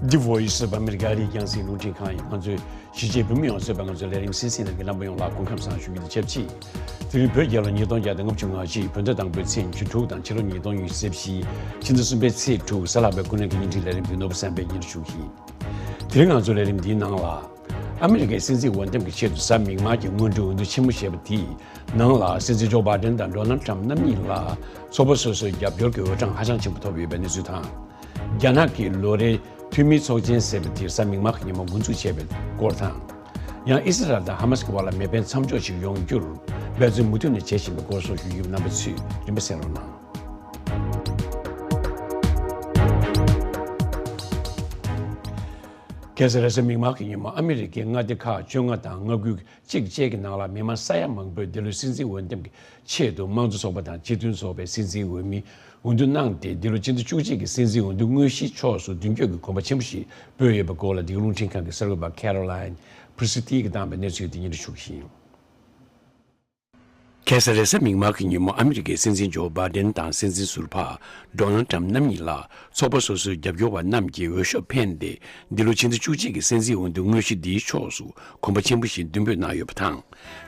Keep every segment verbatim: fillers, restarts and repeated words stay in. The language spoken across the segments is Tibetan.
The Voice of America ཨ་རིའི་རྒྱང་སྲིང་རླུང་འཕྲིན་ཁང་ཡིན། ང་ཚོའི་གཞིས་བྱེས་བོད་མི་ཡོངས་གཙོས་པའི་ང་ཚོའི་ལས་རིམ་གསན་གཟིགས་གནང་མཁན་རྣམ་པ་ཡོངས་ལ་སྐུ་ཁམས་བཟང་ཞུ་རྒྱུ་དང་ཆབས་ཅིག་དེ་རིང་བོད་རྒྱལ་ལོ་ཉིས་སྟོང་བརྒྱ་དང་ལྔ་བཅུ་ང་གཅིག་བོད་ཟླ་དང་པོའི་ཚེས་ཉི་ཤུ་དྲུག་དང་ཕྱི་ལོ་ཉིས་སྟོང་ཉི་ཤུ་རྩ་བཞི་ཕྱི་ཟླ་གསུམ་པའི་ཚེས་དྲུག་གཟའ་ལྷག་པའི་སྐུ་ལས་ཀྱི་བརྙན་འཕྲིན་ལས་རིམ་འདི་ནོར་བུ་བསམ་འཕེལ་གཉིས་ཞུ་གི་ཡིན། དེ་རིང་ང་ཚོའི་ལས་རིམ་འདིའི་ནང་ལ། ཨ་མི་རི་ཀའི་སྲིད་འཛིན་འོས་འདེམས་ཀྱི་ཆེད་དུ་གཟའ་མིག་དམར་གྱི་སྔོན་འགྲོའི་འོས་བསྡུ་ཆེན་མོ་ཞེས་པ་དེའི་ནང་ལ་སྲིད་འཛིན་ཇོ་བྷའི་ཌེན་དང་ཌོ་ནལ་ཊམ་རྣམ་གཉིས་ལ་ཚོགས་པ་སོ་སོའི་རྒྱབ་སྐྱོར་གྱི་འོས་གྲངས་ཧ་ཅང་ཆེན་པོ་ཐོབ་ཡོད་པའི་གནས་ཚུལ་དང་། རྒྱ་ནག་གི་ལོ་རེའི་འཐུས་མིའི་ཚོགས་ཆེན་ཟེར་བ་དེ་གཟའ་མིག་དམར་གྱི་ཉིན་མོ་འགོ་འཛུགས་བྱས་པའི་སྐོར་དང་། ཡང་ཨི་སི་རལ་དང་ཧ་མ་སི་གི་བར་ལ་མེ་འཕེན་མཚམས་འཇོག་ཞིག་ཡོང་རྒྱུར་འབད་བརྩོན་མུ་མཐུད་ནས་བྱེད་བཞིན་པའི་སྐོར་སོགས་ཞུ་རྒྱུ་ཡོད། རྣམ་པ་ཚོས་རིམ་པས་གསན་རོགས་གནང་། ཁ་སང་རེས་གཟའ་མིག་དམར་གྱི་ཉིན་མོ་ཨ་མི་རི་ཀའི་མངའ་སྡེ་ཁག་བཅོ་ལྔ་དང་མངའ་ཁུལ་གཅིག་བཅས་ཀྱི་ནང་ལ་མི་མང་ས་ཡ་མང་པོས་འདི་ལོའི་སྲིད་འཛིན་འོས་འདེམས་ཀྱི་ཆེད་དུ་དམངས་གཙོ་ཚོགས་པ་དང་སྤྱི་མཐུན་ཚོགས་པའི་སྲིད་འཛིན་འོས་མི་འོས་བསྡུ་གནང་སྟེ། འདི་ལོ་སྤྱི་ཟླ་བཅུ་གཅིག་གི་སྲིད་འཛིན་འོས་བསྡུ་དངོས་གཞིའི་ཕྱོགས་སུ་མདུན་སྐྱོད་ཀྱི་གོམ་པ་ཆེན་པོ་ཞིག་སྤོས་ཡོད་པའི་སྐོར་ལ། འདི་ག་རླུང་འཕྲིན་ཁང་གི་གསར་འགོད་པ་ཁེ་རོ་ལའིན་པྲི་སི་ཏི་གིས་བཏང་བའི་གནས་ཚུལ་དེ་སྙན་སྒྲོན་ཞུ་གི་ཡིན། ཁ་སང་རེས་གཟའ་མིག་དམར་གྱི་ཉིན་མོ་ཨ་མི་རི་ཀའི་སྲིད་འཛིན་ཇོ་བྷའི་ཌེན་དང་སྲིད་འཛིན་ཟུར་པ་ཌོ་ནལ་ཊམ་རྣམ་གཉིས་ལ་ཚོགས་པ་སོ་སོའི་རྒྱབ་སྐྱོར་བ་རྣམས་ཀྱིས་འོས་ཤོག་འཕེན་ཏེ། འདི་ལོ་ཕྱི་ཟླ་བཅུ་གཅིག་གི་སྲིད་འཛིན་འོས་བསྡུ་དངོས་གཞི་འདིའི་ཕྱོགས་སུ་གོམ་པ་ཆེན་པོ་ཞིག་མདུན་སྤོས་གནང་ཡོད་པ་དང་།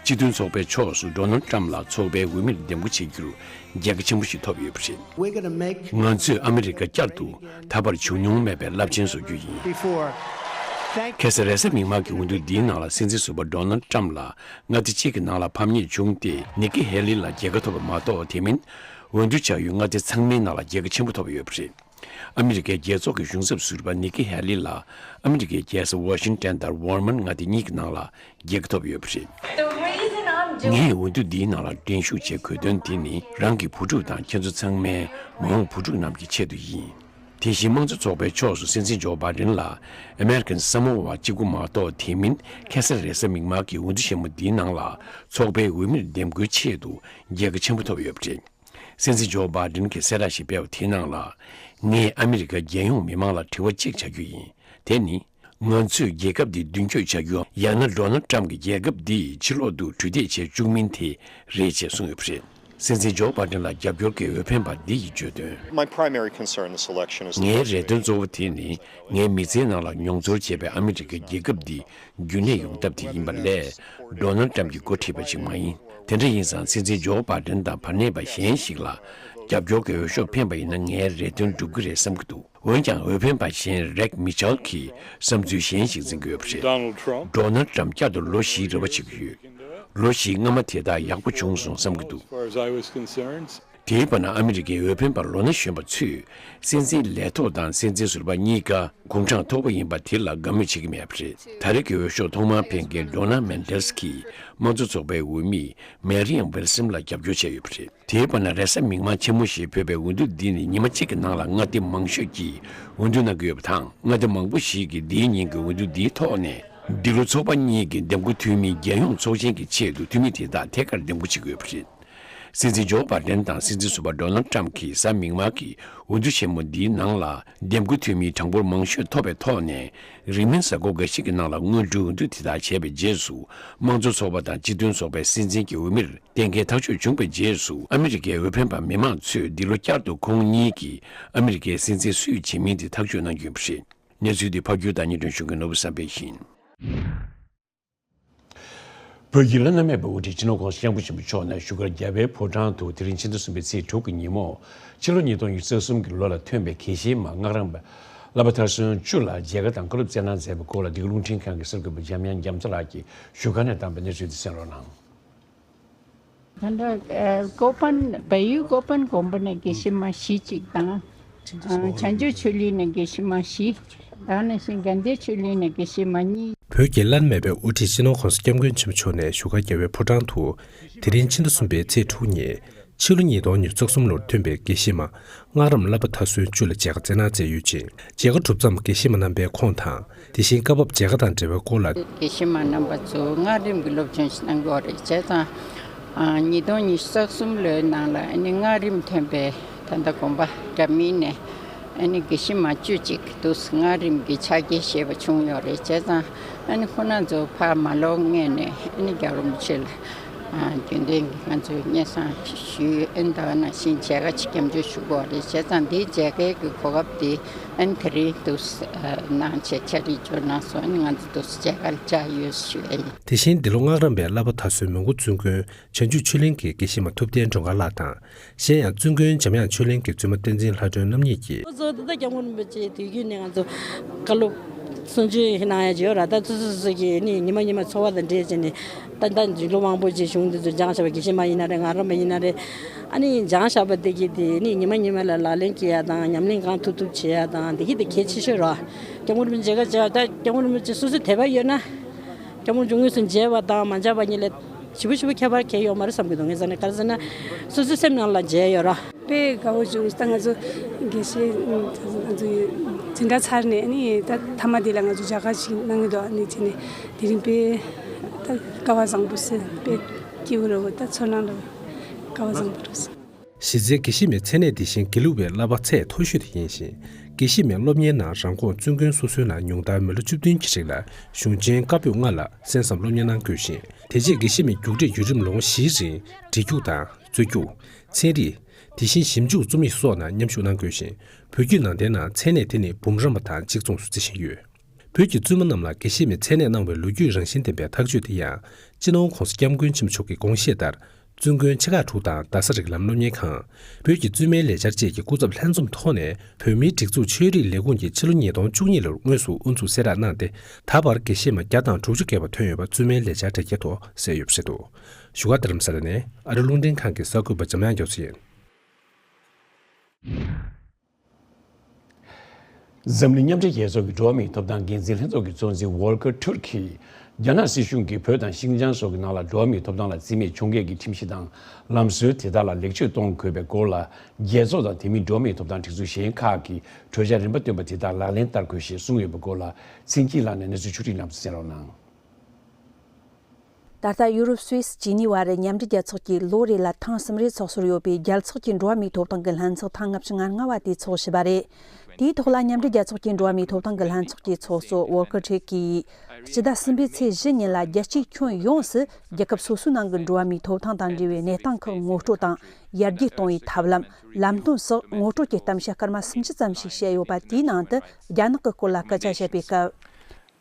སྤྱི་མཐུན་ཚོགས་པའི་ཕྱོགས་སུ་ཌོ་ནལ་ཊམ་ལ་ཚོགས་པའི་འོས་མིར་འདེམས་བསྐོ་བྱེད་རྒྱུར་རྒྱལ་ཁ་ཆེན་པོ་ཞིག་ཐོབ་ཡོད་པ་རེད། We're gonna make ང་ཚོས་ཨ་མི་རི་ཀ་བསྐྱར་དུ་ད་བར་བྱུང་མྱོང་མེད་པའི་རླབས་ཆེན་བཟོ་རྒྱུ་ཡིན། Before. Thank ཁ་སང་རེས་གཟའ་མིག་དམར་གྱི་འོས་བསྡུ་འདིའི་ནང་ལ་སྲིད་འཛིན་ཟུར་པ་ཌོ་ནལ་ཊམ་ལ་མངའ་སྡེ་གཅིག་གི་ནང་ལ་ཕམ་ཉེས་བྱུང་སྟེ། ནི་ཀི་ཧེ་ལི་ལ་རྒྱལ་ཁ་ཐོབ་པ་མ་གཏོགས། དེ་མིན་འོས་བསྡུ་བྱ་ཡུལ་མངའ་སྡེ་ཚང་མའི་ནང་ལ་རྒྱལ་ཁ་ཆེན་པོ་ཐོབ་ཡོད་པ་རེད། ཨ་མི་རི་ཀའི་རྒྱལ་ཚོགས་ཀྱི་གཞུང་ཚབ་ཟུར་པ་ནི་ཀི་ཧེ་ལི་ལ་ཨ་མི་རི་ཀའི་རྒྱལ་ས་ཝ་ཤིང་ཊོན་དང་ཝར་མོན་མངའ་སྡེ་གཉིས་ཀྱི་ནང་ལ་རྒྱལ་ཁ་ཐོབ་ཡོད་པ་རེད། The reason I'm doing ངས་འོས་བསྡུ་འདིའི་ནང་ལ་འགྲན་ཞུགས་བྱེད་དགོས་དོན་དེ་ནི། རང་གི་བུ་ཕྲུག་དང་ཁྱེད་ཚོ་ཚང་མའི་མ་འོངས་བུ་ཕྲུག་རྣམས་ཀྱི་ཆེད་དུ་ཡིན། དེ་བཞིན་དམངས་གཙོ་ཚོགས་པའི་ཕྱོགས་སུ་སྲིད་འཛིན་ཇོ་བྷའི་ཌེན་ལ་ཨ་མེ་རི་ཀན་ས་མོ་ཝ་གཅིག་པུ་མ་གཏོགས། དེ་མིན་ཁ་སང་རེས་གཟའ་མིག་དམར་གྱི་འོས་བསྡུ་ཆེན་མོ་འདིའི་ནང་ལ་ཚོགས་པའི་འོས་མིར་འདེམས་བསྐོའི་ཆེད་དུ་རྒྱལ་ཁ་ཆེན་པོ་ཐོབ་ཡོད་པ་རེད། སྲིད་འཛིན་ཇོ་བྷའི་ཌེན་གྱིས་གསལ་བསྒྲགས་ཤིག་སྤེལ་བ་དེའི་ནང་ལ། ངས་ཨ་མི་རི་ཀ་རྒྱལ་ཡོངས་མི་མང་ལ་དྲི་བ་གཅིག་བྱ་རྒྱུ་ཡིན། དེ་ནི། ང་ཚོས་རྒྱལ་ཁབ་འདི་མདུན་སྐྱོད་བྱ་རྒྱུ། ཡང་ན་ཌོ་ནལ་ཊམ་གྱི་རྒྱལ་ཁབ་འདི་ཕྱི་ལོག་ཏུ་གྲོས་འདེབས་བྱེད་བཅུག་མིན་དེ་རེད་ཅེས་གསུངས་ཡོད་པ་རེད། སྲིད་འཛིན་ཇོ་བྷའི་ཌེན་ལ་རྒྱབ་སྐྱོར་གྱི་འོས་འཕེན་པ་འདི་ཡིས་བརྗོད་དོན། My primary concern this election is the ངའི་budget. རེ་འདུན་གཙོ་བོ་དེ་ནི་ངའི་མི་ཚེའི་ནང་ལ་མྱོང་ཚོར་བྱས་པའི་ཨ་མི་རི་ཀའི་རྒྱལ་ཁབ་འདི་རྒྱུན་གནས་ཡོང་ཐབས་དེ་ཡིན་པ་ལས། ཌོ་ནལ་ཊམ་གྱིས་འགོ་ཁྲིད་པ་ཞིག་མ་ཡིན། དེ་འདྲ་ཡིན་ཙང་། སྲིད་འཛིན་ཇོ་བྷའི་ཌེན་དང་བར་གནས་པ་གཞན་ཞིག་ལ་རྒྱབ་སྐྱོར་གྱི་འོས་ཤོག་འཕེན་པ་ཡིན་ན། ངའི་རེ་འདུན་འགྲུབ་ཀྱི་རེད་བསམ་གྱི་འདུག་འོན་ཀྱང་། འོས་འཕེན་པ་གཞན་རེག་མི་ཆལ་གྱིས་བསམ་ཚུལ་གཞན་ཞིག་འཛིན་གྱི་ཡོད་པ་རེད། Donald Trump. ཌོ་ནལ་ཊམ་བསྐྱར་དུ་ལོ་བཞིའི་རེ་བ་བྱེད་ཀྱི་ཡོད། ལོ་བཞི་སྔ་མ་དེ་དག་ཡག་པོ་བྱུང་སོང་བསམ་གྱི་འདུག As far as I was concerned. དེའི་བར་ན། ཨ་མི་རི་ཀའི་འོས་འཕེན་པ་ལོ་ན་གཞོན་པ་ཚོས་སྲིད་འཛིན་ལས་ཐོག་དང་སྲིད་འཛིན་ཟུར་པ་གཉིས་ཀ་དགུང་གྲངས་མཐོ་པོ་ཡིན་པ་དེ་ལ་དགའ་མོས་བྱེད་ཀྱི་མེད་པ་རེད། ད་རེས་ཀྱི་འོས་ཤོག་ཐོག་མར་འཕེན་མཁན་ཌོ་ནལ་མན་ཌེལ་གྱིས་དམངས་གཙོ་ཚོགས་པའི་འོས་མི་མེ་རི་ཡམ་ཝིལ་སན་ལ་རྒྱབ་སྐྱོར་བྱས་ཡོད་པ་རེད། དེའི་བར་ན། རེས་གཟའ་མིག་དམར་ཆེན་མོ་ཞེས་འབོད་པའི་འོས་བསྡུ་འདི་ནི་ཉི་མ་གཅིག་གི་ནང་ལ་མངའ་སྡེ་མང་ཤོས་ཀྱིས་འོས་བསྡུ་གནང་གི་ཡོད་པ་དང་། མངའ་སྡེ་མང་པོ་ཞིག་གིས་འདིའི་ཉིན་གྱི་འོས་བསྡུ་འདིའི་ཐོག་ནས་འདི་ལོ་ཚོགས་པ་གཉིས་ཀྱི་འདེམས་བསྐོ་འཐུས་མི་རྒྱལ་ཡོངས་ཚོགས་ཆེན་གྱི་ཆེད་དུ་འཐུས་མི་དེ་དག་ཐད་ཀར་འདེམས་བསྐོ་བྱེད་ཀྱི་ཡོད་པ་རེད། སྲིད་འཛིན་ཇོ་བྷའི་ཌེན་དང་སྲིད་འཛིན་ཟུར་པ་ཌོ་ནལ་ཊམ་གྱིས་གཟའ་མིག་དམར་གྱི་འོས་བསྡུ་ཆེན་མོ་འདིའི་ནང་ལ་འདེམས་བསྐོ་འཐུས་མིའི་གྲངས་འབོར་མང་ཤོས་ཐོབ་པའི་ཐོག་ནས། རིང་མིན་གཟའ་འཁོར་འགའ་ཞིག་གི་ནང་ལ་སྔོན་འགྲོའི་འོས་བསྡུ་དེ་དག་བྱས་པའི་རྗེས་སུ། དམངས་གཙོ་ཚོགས་པ་དང་སྤྱི་མཐུན་ཚོགས་པའི་སྲིད་འཛིན་གྱི་འོས་མིར་གཏན་འཁེལ་ཐག་གཅོད་བྱུང་བའི་རྗེས་སུ། ཨ་མི་རི་ཀའི་འོས་འཕེན་པ་མི་མང་ཚོས་འདི་ལོ་བསྐྱར་དུ་ཁོང་གཉིས་ཀྱིས་ཨ་མི་རི་ཀའི་སྲིད་འཛིན་སུས་བྱེད་མིན་དེ་ཐག་གཅོད་གནང་རྒྱུ་ཡིན་པ་རེད། གནས་ཚུལ་འདི་ཕབ་སྒྱུར་དང་སྙན་སྒྲོན་ཞུ་མཁན་ནོར་བུ་བསམ་འཕེལ་ཡིན། བོད་ཀྱི་བླ་ན་མེད་པའི་དབུ་ཁྲིད་སྤྱི་ནོར་༸གོང་ས་༸སྐྱབས་མགོན་ཆེན་པོ་མཆོག་ནས་བཞུགས་སྒར་རྒྱལ་བའི་ཕོ་བྲང་དུ་དེ་རིང་ཕྱི་ཟླ་གསུམ་པའི་ཚེས་དྲུག་གི་ཉིན་མོ། ཕྱི་ལོ་ཉིས་སྟོང་ཉི་ཤུ་རྩ་གསུམ་གྱི་ལོ་ལ་ཐོན་པའི་དགེ་བཤེས་མ་སྔགས་རམས་པ་བསླབ་པ་མཐར་སོན་བཅུ་ལ་མཇལ་ཁ་དང་བཀའ་སློབ་སྩལ་གནང་མཛད་པའི་སྐོར་ལ། འདི་ག་རླུང་འཕྲིན་ཁང་གི་གསར་འགོད་པ་འཇམ་དབྱངས་རྒྱ་མཚོ་ལགས་ཀྱིས་བཞུགས་སྒར་ནས་བཏང་བའི་གནས་ཚུལ་དེ་གསན་རོགས་གནང་། ད་ལྟ་ཀོ་པན་བལ་ཡུལ་ཀོ་པན་དགོན་པ་ནས་དགེ་བཤེས་མ་བཞི་གཅིག་དང་། བྱང་ཆུབ་ཆོས་གླིང་ནས་དགེ་བཤེས་མ་བཞི། ད་ག་ནང་བཞིན་དགའ་ལྡན་ཆོས་གླིང་ནས་དགེ་བཤེས་མ་གཉིས། བོད་ཀྱི་བླ་ན་མེད་པའི་དབུ་ཁྲིད་སྤྱི་ནོར་༸གོང་ས་༸སྐྱབས་མགོན་ཆེན་པོ་མཆོག་ནས་བཞུགས་སྒར་རྒྱལ་བའི་ཕོ་བྲང་དུ། དེ་རིང་ཕྱི་ཟླ་གསུམ་པའི་ཚེས་དྲུག་ཉིན། ཕྱི་ལོ་ཉིས་སྟོང་ཉི་ཤུ་རྩ་གསུམ་ལོར་ཐོན་པའི་དགེ་བཤེས་མ་སྔགས་རམས་བསླབ་པ་མཐར་སོན་བཅུ་ལ་མཇལ་ཁ་སྩལ་གནང་མཛད་ཡོད་ཅིང་། མཇལ་ཁ་གྲུབ་མཚམས་དགེ་བཤེས་མ་རྣམ་པས་ཁོང་དང་། དེ་བཞིན་སྐབས་བབ་མཇལ་ཁ་དང་འབྲེལ་བའི་སྐོར་ལ། དགེ་བཤེས་མ་རྣམ་པ་ཚོ་སྔགས་རིམ་གྱི་སློབ་སྦྱོང་ཞིག་གནང་གི་ཡོད་རེད། བྱས་ཙང་། ཨ། ཉིས་སྟོང་ཉི་ཤུ་རྩ་གསུམ་ལོའི་ནང་ལ་ཨ་ནི་སྔགས་རིམ་ཐོན་པའི་ད་ལྟ་དགོན་པ་འདྲ་མིན་ནས་ཨ་ནི་དགེ་བཤེས་མ་བཅུ་གཅིག་འདུག་སྔགས་རིམ་གྱི་ཕྱག་འཁྱེར་བཞེས་པ་བྱུང་ཡོད་རེད། བྱས་ཙང་ཨ་ནི་ཁོང་རྣམ་ཚོ་ཕར་མར་ལོག་སྔས་ནས་ཨ་ནི་རྒྱལ་བ་རིན་པོ་ཆེ་ལ། རྒྱུན་ལྡན་གྱི་ང་ཚོས་སྙན་སེང་ཞུས་ཨན་ད་ནང་བཞིན་མཇལ་ཁ་ཅིག་སྐྱབས་འཇུག་ཞུ་དགོས་རེད། བྱས་ཙང་འདིའི་མཇལ་ཁའི་གི་གོ་སྐབས་དེ་ཨན་དེ་རིང་དུ་གནང་བྱས་ཆ་རེ་འབྱོར་གནང་སོང་། ཨན་ང་ཚོ་དུ་མཇལ་ཁ་བཅར་ཡོད་ཞུ་ཨེ་ཡིན། དེ་བཞིན་འདི་ལོ་སྔགས་རམས་པའི་བསླབ་པ་དར་སྲོལ་མོན་གྷོ་བཙུན་དགོན་བྱང་ཆུབ་ཆོས་གླིང་གི་དགེ་བཤེས་མ་ཐུབ་བསྟན་སྒྲོལ་དཀར་ལགས་དང་། གཞན་ཡང་བཙུན་དགོན་འཇམ་དབྱངས་ཆོས་གླིང་གི་བཙུན་མ་བསྟན་འཛིན་ལྷ་སྒྲོན་རྣམ་གཉིས་ཀྱིས། ཁོ་ཚོ་ད་ལྟ་སྐྱབས་མགོན་རིན་པོ་ཆེ་དུས་རྒྱུན་ནས་ང་ཚོ་བཀའ་སློབ་གསུང་ཆོས་གནང་ཡ་ཅིག་ཡོད་ར། ད་སོ་སོ་སོ་སོ་གིས་ནི་ཉི་མ་ཉི་མ་འཚོ་བ་དང་འབྲེལ་བྱས་ནས་ད་ད་ལོ་མང་པོ་ཅིག་གཞུང་འདི་ཚོ་སྦྱངས་བཞག་པ་དགེ་བཤེས་མ་ཡིན་ན་རེད། སྔགས་རམས་པ་ཡིན་ན་རེད། ཨ་ནི་སྦྱངས་བཞག་པ་དེ་གི་དེ་ནི་ཉི་མ་ཉི་མ་ལ་ལག་ལེན་བྱེད་ཡ་དང་ཉམས་ལེན་གང་ཐུབ་ཐུབ་བྱེད་ཡ་དང་དེ་གི་དེ་གལ་ཆེ་ཤོས་ར། སྐྱབས་མགོན་རིན་པོ་ཆེ་མཇལ་ཁ་བཅར་ད་སྐྱབས་མགོན་རིན་པོ་ཆེ་སོ་སོའི་དད་པ་ཡོད་ན། སྐྱབས་མགོན་མཇུག་དངོས་སུ་མཇལ་བ་དང་མ་མཇལ་བ་གཉིས་ལས་ཞེ་པོ་ཞེ་པོ་ཁྱད་པར་གང་ཡང་ཡོད་མ་རེད་བསམ་གྱི་འདུག་ངས་ཟེར་ན་ག་རེ་ཟེར་ན་སོ་སོའི་སེམས་ནང་ལ་མཇལ་ཡོད་ར། དཔེ་དགའ་བོ་བྱུང་། ད་ང་ཚོ་དགེ་བཤེས་ང་ཚོ་འཛིན་གྲྭ་ཚར་ནས་ནི་ད་མཐའ་མ་དེ་ལ་ང་ཚོ་མཇལ་ཁ་ཞིག་གནང་གི་འདུག་ཨ་ནི་བྱས་ནས་དེ་རིང་དཔེ་ད་སྐལ་བ་བཟང་པོ་ཟེར་དཔེ་སྐྱིད་པོ་རེད་བ། ད་ཚོར་སྣང་རེད་བ། སྐལ་བ་བཟང་པོ་རེད་བ། གཞི་རྩའི་དགེ་བཤེས་མའི་མཚན་གནས་འདི་བཞིན་དགེ་ལུགས་པའི་བསླབ་པ་ཚད་མཐོ་ཤོས་དེ་ཡིན་ཞིང་། དགེ་བཤེས་མའི་སློབ་གཉེར་ནང་རང་ཁོངས་བཙུན་དགོན་སོ་སོའི་ནང་ཉུང་མཐར་མི་ལོ་བཅུ་བདུན་གྱི་རིང་ལ་གཞུང་ཆེན་བཀའ་པོད་ལྔ་ལ་གསན་བསམ་སློབ་གཉེར་གནང་དགོས་ཤིང་། དེ་རྗེས་དགེ་བཤེས་མའི་རྒྱུགས་སྤྲོད་བརྒྱུད་རིམ་ལོ་ངོ་བཞིའི་རིང་འབྲི་རྒྱུགས་དང་རྩོད་རྒྱུགས། ཚན་རིག་དེ་བཞིན་ཞིབ་འཇུག་རྩོམ་ཡིག་སོགས་ནང་མཉམ་ཞུགས་གནང་དགོས་ཤིང་། བོད་བརྒྱུད་ནང་བསྟན་ནང་མཚན་གནས་དེ་ནི་འབུམ་རམས་པ་དང་གཅིག་མཚུངས་སུ་བརྩི་བཞིན་ཡོད། བོད་ཀྱི་བཙུན་མ་རྣམས་ལ་དགེ་བཤེས་མའི་མཚན་གནས་གནང་བའི་ལོ་རྒྱུས་རང་བཞིན་ལྡན་པའི་ཐག་གཅོད་དེ་ཡང་། སྤྱི་ནོར་༧གོང་ས་༧སྐྱབས་མགོན་ཆེན་པོ་མཆོག་གི་དགོངས་བཞེད་ལྟར། བཙུན་དགོན་ཆེ་ཁག་དྲུག་དང་རྡ་ས་རིགས་ལམ་སློབ་གཉེར་ཁང་། བོད་ཀྱི་བཙུན་མའི་ལས་འཆར་བཅས་ཀྱི་སྐུ་ཚབ་ལྷན་འཛོམས་ཐོག་ནས་བོད་མིའི་སྒྲིག་འཛུགས་ཆོས་རིག་ལས་ཁུངས་ཀྱིས་ཕྱི་ལོ་ཉིས་སྟོང་བཅུ་གཉིས་ལོར་དངོས་སུ་དབུ་འཛུགས་གསལ་བསྒྲགས་གནང་སྟེ། ད་བར་དགེ་བཤེས་མ་བརྒྱ་དང་དྲུག་ཅུ་བརྒལ་བ་ཐོན་ཡོད་པ་བཙུན་མའི་ལས་འཆར་དྲ་རྒྱའི་ཐོག་གསལ་ཡོད་པ་རེད་འདུག་བཞུགས་སྒར་རྡ་རམ་ས་ལ་ནས་ཨ་རི་རླུང་འཕྲིན་ཁང་གི་གསར་འགོད་པ་འཇམ་དབྱངས་མགྱོགས་ཚེ་ཡིན། འཛམ་གླིང་མཉམ་འབྲེལ་རྒྱལ་ཚོགས་ཀྱི་འགྲོ་བ་མིའི་ཐོབ་ཐང་འགན་འཛིན་ལྷན་ཚོགས་ཀྱི་གཙོ་འཛིན་ཝོལ་ཀར་ཐུར་གྱིས། རྒྱ་ནག་སྲིད་གཞུང་གིས་བོད་དང་ཤིན་ཅང་སོགས་ཀྱི་ནང་ལ་འགྲོ་བ་མིའི་ཐོབ་ཐང་ལ་བརྩི་མེད་བྱུང་མཁན་གྱི་ཁྲིམས་གཞི་དང་ལམ་སྲོལ་དེ་དག་ལ་ལེགས་བཅོས་གཏོང་དགོས་པའི་སྐོར་ལ། རྒྱལ་ཚོགས་དང་དེ་མིན་འགྲོ་བ་མིའི་ཐོབ་ཐང་སྒྲིག་འཛུགས་གཞན་ཁག་གིས་གྲོས་འཆར་རིམ་པ་བཏོན་པ་དེ་དག་ལག་ལེན་བསྟར་དགོས་ཞེས་གསུངས་ཡོད་པའི་སྐོར་ལ། ཚེ་སྐྱིད་ལགས་ནས་གནས་ཚུལ་ཕྱོགས་སྒྲིག་གནང་དུ་གསན་རོགས་གནང་། ད་ལྟ་ཡུ་རོབ་སུད་སི་ཇི་ནི་ཝ་རུ་མཉམ་འབྲེལ་རྒྱལ་ཚོགས་ཀྱིས་ལོ་རེ་ལ་ཐེངས་གསུམ་རེ་ཚོགས་སྲོལ་ཡོད་པའི་རྒྱལ་ཚོགས་ཀྱི་འགྲོ་བ་མིའི་ཐོབ་ཐང་གི་ལྷན་ཚོགས་ཐེངས་ལྔ་བཅུ་ང་ལྔ་བ་དེ་ཚོགས་བཞིན་པ་རེད། དེའི་ཐོག་ལ་མཉམ་འབྲེལ་རྒྱལ་ཚོགས་ཀྱི་འགྲོ་བ་མིའི་ཐོབ་ཐང་གི་ལྷན་ཚོགས་ཀྱི་ཚོགས་གཙོ་ཝོལ་ཀར་ཐུར་གྱིས། སྤྱི་ཟླ་གསུམ་པའི་ཚེས་བཞི་ཉིན་ལ་རྒྱལ་སྤྱིའི་ཁྱོན་ཡོངས་སུ་རྒྱལ་ཁབ་སོ་སོའི་ནང་གི་འགྲོ་བ་མིའི་ཐོབ་ཐང་དང་འབྲེལ་བའི་གནས་སྟངས་ཁག་ངོ་སྤྲོད་དང་ཡར་རྒྱས་གཏོང་བའི་ཐབས་ལམ། ལམ་སྟོན་སོགས་ངོ་སྤྲོད་ཀྱི་གཏམ་བཤད་སྐར་མ་སུམ་ཅུ་ཙམ་ཞིག་བྱས་ཡོད་པ་དེའི་ནང་དུ་རྒྱ་ནག་གི་སྐོར་ལ་སྐད་ཆ་བཤད་པའི་སྐབས།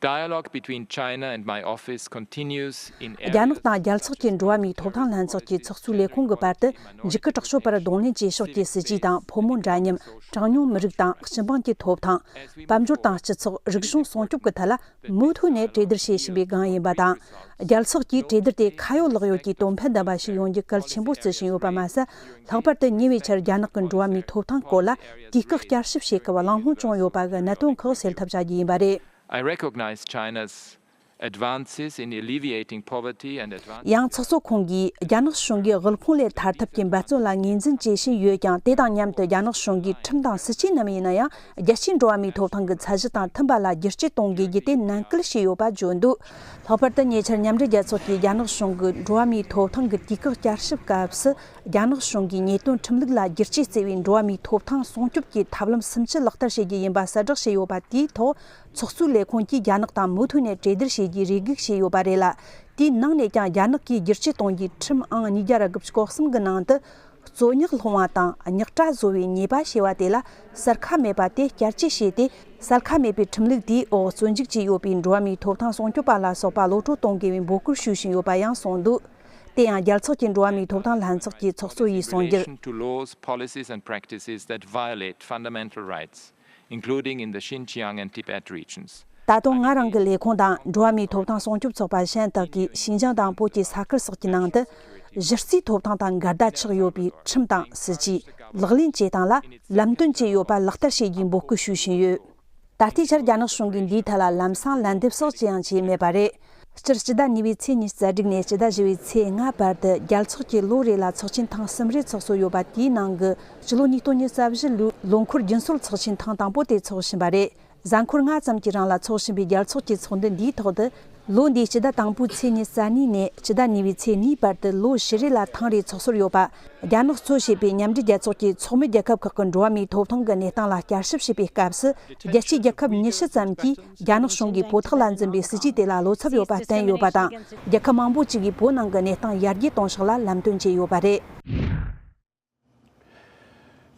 Dialogue between China and my office continues in རྒྱ་ནག་དང་རྒྱལ་ཚོགས་ཀྱི་འགྲོ་བ་མིའི་ཐོབ་ཐང་ལྷན་ཚོགས་ཀྱི་ཚོགས་གཙོའི་ལས་ཁུངས་ཀྱི་བར་དུ་འཇིགས་སྐུལ་དྲག་སྤྱོད་པར་གདོང་ལེན་བྱེད་ཕྱོགས་ཀྱི་སྲིད་ཇུས་དང་ཕོ་མོ་འདྲ་མཉམ། གྲངས་ཉུང་མི་རིགས་དང་སྤྱི་འབངས་ཀྱི་ཐོབ་ཐང་། དཔལ་འབྱོར་དང་སྤྱི་ཚོགས་རིག་གཞུང་སྲུང་སྐྱོབ་ཀྱི་ཐད་ལ་མུ་མཐུད་ནས་གྲོས་བསྡུར་བྱེད་བཞིན་པའི་སྒང་ཡིན་པ་དང་། རྒྱལ་ཚོགས་ཀྱིས་གྲོས་བསྡུར་དེ་ཁ་ཡོད་ལག་ཡོད་ཀྱི་དོན་ཕན་ལྡན་པ་ཞིག་ཡོང་རྒྱུ་གལ་ཆེན་པོ་བརྩི་བཞིན་ཡོད་པ་མ་ཟད། ལྷག་པར་དུ་ཉེ་བའི་ཆར་རྒྱ་ནག་གི་འགྲོ་བ་མིའི་ཐོབ་ཐང་སྐོར་ལ་དུས་བཀག་བསྐྱར་ཞིབ་བྱེད་སྐབས་གླེང་སློང་བྱུང་ཡོད་པ་གི་གནད་དོན་ཁག་སེལ་ཐབས་བྱ་རྒྱུ་ཡིན་པ་རེད། I recognize China's advances in alleviating poverty and advancing ཡང་ཚོགས་གཙོ་ཁོང་གིས་རྒྱ་ནག་གཞུང་གིས་དབུལ་ཕོངས་ལས་ཐར་ཐབས་ཀྱི་འབད་བརྩོན་ལ་ངོས་འཛིན་བྱེད་བཞིན་ཡོད་ཀྱང་། དེ་དང་མཉམ་དུ་རྒྱ་ནག་གཞུང་གིས་ཁྲིམས་དང་སྲིད་ཇུས་རྣམས་ཡིན་ན་ཡང་རྒྱལ་སྤྱིའི་འགྲོ་བ་མིའི་ཐོབ་ཐང་གི་ཚད་གཞི་དང་མཐུན་པ་ལ་བསྒྱུར་བཅོས་གཏོང་དགོས་རྒྱུ་དེ་ནན་སྐུལ་བྱས་ཡོད་པ་བརྗོད་འདུག་ལྷག་པར་དུ་ཉེ་ཆར་མཉམ་འབྲེལ་རྒྱལ་ཚོགས་ཀྱིས་རྒྱ་ནག་གཞུང་གི་འགྲོ་བ་མིའི་ཐོབ་ཐང་གི་དུས་བཀག་བསྐྱར་ཞིབ་སྐབས་སུ། རྒྱ་ནག་གཞུང་གིས་ཉེས་དོན་ཁྲིམས་ལུགས་ལ་བསྒྱུར་བཅོས་བརྩི་བའི་འགྲོ་བ་མིའི་ཐོབ་ཐང་སྲུང་སྐྱོབ་ཀྱི་ཐབས་ལམ་སུམ་ཅུ་ལག་བསྟར་བྱེད་རྒྱུ་ཡིན་པ་གསལ་བསྒྲགས་བྱས་ཡོད་པ་དེའི་ཐོག་ཚོགས་གཙོའི་ལས་ཁུངས་ཀྱིས་རྒྱ་ནག་དང་མུ་མཐུད་ནས་གྲོས་བསྡུར་བྱེད་རྒྱུའི་རེ་སྒུག་བྱས་ཡོད་པ་རེད་ལ། དེའི་ནང་ནས་ཀྱང་རྒྱ་ནག་གིས་བསྒྱུར་བཅོས་གཏོང་རྒྱུའི་ཁྲིམས་ཨང་ཉིས་བརྒྱ་དགུ་བཅུ་གོ་གསུམ་གྱི་ནང་དུ། རྩོད་རྙོག་སློང་བ་དང་རྙོག་དྲ་བཟོ་བའི་ཉེས་པ་ཞེས་པ་དེ་ལ་གསལ་ཁ་མེད་པ་དེ་བསྐྱར་བཅོས་བྱས་ཏེ། གསལ་ཁ་མེད་པའི་ཁྲིམས་ལུགས་དེའི་འོག་བཙོན་འཇུག་བྱས་ཡོད་པའི་འགྲོ་བ་མིའི་ཐོབ་ཐང་སྲུང་སྐྱོབ་པ་ལ་སོགས་པ་གློད་བཀྲོལ་གཏོང་དགོས་པའི་འབོད་སྐུལ་ཞུ་བཞིན་ཡོད་པ་ཡང་གསུངས་འདུག་དེ་ཡང་རྒྱལ་ཚོགས་ཀྱི་འགྲོ་བ་མིའི་ཐོབ་ཐང་ལྷན་ཚོགས་ཀྱི་ཚོགས་གཙོ་ཡིས་གསུངས་རྒྱུར། Relation to laws, policies and practices that violate fundamental rights, including in the Xinjiang and Tibet regions. ད་དུང་ང་རང་གི་ལས་ཁུངས་དང་འགྲོ་བ་མིའི་ཐོབ་ཐང་སྲུང་སྐྱོབ་ཚོགས་པ་གཞན་དག་གིས་ཤིན་ཅང་དང་བོད་ཀྱི་ས་ཁུལ་སོགས་ཀྱི་ནང་དུ་གཞི་རྩའི་ཐོབ་ཐང་དང་འགལ་ཟླ་ཆགས་ཡོད་པའི་ཁྲིམས་དང་སྲིད་ཇུས་ལག་ལེན་བྱེད་སྟངས་ལ་ལམ་སྟོན་བྱས་ཡོད་པ་ལག་བསྟར་བྱེད་རྒྱུའི་འབོད་སྐུལ་ཞུ་བཞིན་ཡོད། ད་ལྟའི་ཆར་རྒྱ་ནག་གཞུང་གིས་འདིའི་ཐད་ལ་ལམ་སང་ལན་འདེབས་སོགས་ཅི་ཡང་བྱས་མེད་པ་རེད། སྤྱིར་སྤྱི་ཟླ་གཉིས་པའི་ཚེས་ཉི་ཤུ་རྩ་དྲུག་ནས་སྤྱི་ཟླ་བཞི་པའི་ཚེས་ལྔ་བར་དུ་རྒྱལ་ཚོགས་ཀྱིས་ལོ་རེ་ལ་ཚོགས་ཆེན་ཐེངས་གསུམ་རེ་ཚོགས་སྲོལ་ཡོད་པ་དེའི་ནང་གི་སྤྱི་ལོ་ཉིས་སྟོང་ཉི་ཤུ་རྩ་བཞི་ལོའི་ལོ་འཁོར་རྒྱུན་སྲོལ་ཚོགས་ཆེན་ཐེངས་དང་པོ་དེ་ཚོགས་བཞིན་པ་རེད། གཟའ་འཁོར་ལྔ་ཙམ་གྱི་རིང་ལ་འཚོགས་བཞིན་པའི་རྒྱལ་ཚོགས་ཀྱི་ཚོགས་འདུ་འདིའི་ཐོག་ཏུ། ལོ་འདིའི་སྤྱི་ཟླ་དང་པོའི་ཚེས་ཉེར་གཉིས་ནས་སྤྱི་ཟླ་གཉིས་པའི་ཚེས་གཉིས་བར་དུ་ལོ་བཞི་རེ་ལ་ཐེངས་རེ་ཚོགས་སྲོལ་ཡོད་པ། རྒྱ་ནག་གཙོ་བྱས་པའི་མཉམ་འབྲེལ་རྒྱལ་ཚོགས་ཀྱི་ཚོགས་མི་རྒྱལ་ཁབ་ཁག་གི་འགྲོ་བ་མིའི་ཐོབ་ཐང་གི་གནས་སྟངས་ལ་བསྐྱར་ཞིབ་བྱེད་པའི་སྐབས་སུ། རྒྱལ་སྤྱིའི་རྒྱལ་ཁབ་ཉི་ཤུ་ཙམ་གྱིས་རྒྱ་ནག་གཞུང་གིས་བོད་ཐོག་ལ་འཛིན་པའི་སྲིད་ཇུས་དེ་ལ་བློ་འཚབ་ཡོད་པ་བསྟན་ཡོད་པ་དང་། རྒྱལ་ཁབ་མང་པོ་ཅིག་གིས་བོད་ནང་གི་གནས་སྟངས་ཡར་རྒྱས་གཏོང་ཕྱོགས་ལ་ལམ་སྟོན་བྱས་ཡོད་པ་རེད།